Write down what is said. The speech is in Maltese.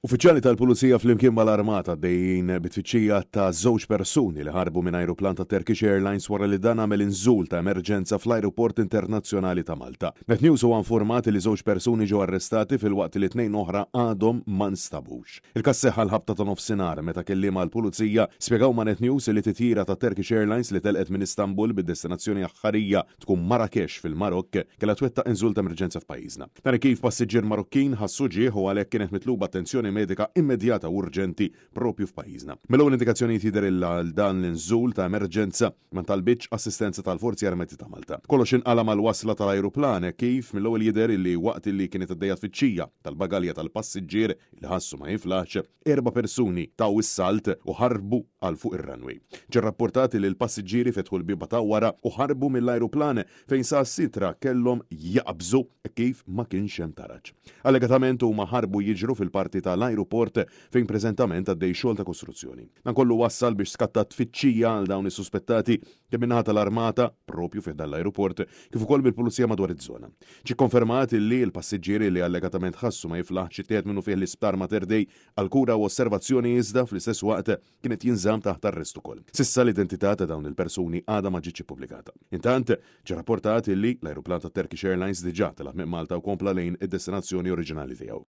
Uffiċjali tal-Pulizija flimkien mal-Armata għaddejjin bi tfittxija ta' żewġ persuni li ħarbu minn ajruplan ta' Turkish Airlines wara li dan għamel inżul ta' emerġenza fl-Ajruport Internazzjonali ta' Malta. Net News huwa informat li żewġ persuni ġew arrestati filwaqt li tnejn oħra għadhom ma nstabux. Il-każ seħħ għall-ħabta ta' nofsinhar meta kelliema għall-Pulizija spjegaw ma' Net News li titjira ta' Turkish Airlines li telqet minn Istanbul bid-destinazzjoni aħħarija tkun Marrakesh fil-Marokk kellha twettaq inżul ta' emerġenza f'pajjiżna. Dan hekk kif passiġġier Marokkin ħass uġigħ u għalhekk kienet mitluba attenzjoni medika immedjata u urġenti proprju f'pajjiżna. Mill-ewwel indikazzjonijiet jidher il għal dan l-inżul ta' emerġenza ma ntalbitx assistenza tal-Forzi Armati ta' Malta. Kollox inqala' mal-wasla tal-ajruplan hekk kif mill-ewwel jidher illi waqt illi kienet għaddejja tfittxija tal-bagalja tal-passiġġier li ħassu ma jiflaħx, erba' persuni taw is-salt u ħarbu għal fuq ir-runway. Ġie rrapportat li l-passiġġieri fetħu l-bieba ta' wara u ħarbu mill-ajruplan fejn saħansitra kellhom jaqbżu hekk kif ma kienx hemm taraġ. Allegatament huma ħarbu jiġru fil-parti ta' l-ajruport fejn preżentament għaddej xogħol ta' kostruzzjoni. Dan kollu wassal biex skattat tfittxija għal dawn is-suspettati kemm min-naħa tal-Armata, proprju fi ħdan l-ajruport, kif ukoll mill-Pulizija madwar iż-żona. Ġie kkonfermat illi l-passiġġier li allegatament ħassu ma jiflaħx ittieħed minnufih l-Isptar Mater Dei għal kura u osservazzjoni iżda fl-istess waqt kien qed jinżamm taħt arrest ukoll. S'issa l-identità ta' dawn il-persuni għadha ma ġietx ippubblikata. Intant, ġie rapportat illi l-ajruplan tat-Turkish Airlines diġà telaq minn Malta u kompla lejn id-destinazzjoni oriġinali tiegħu.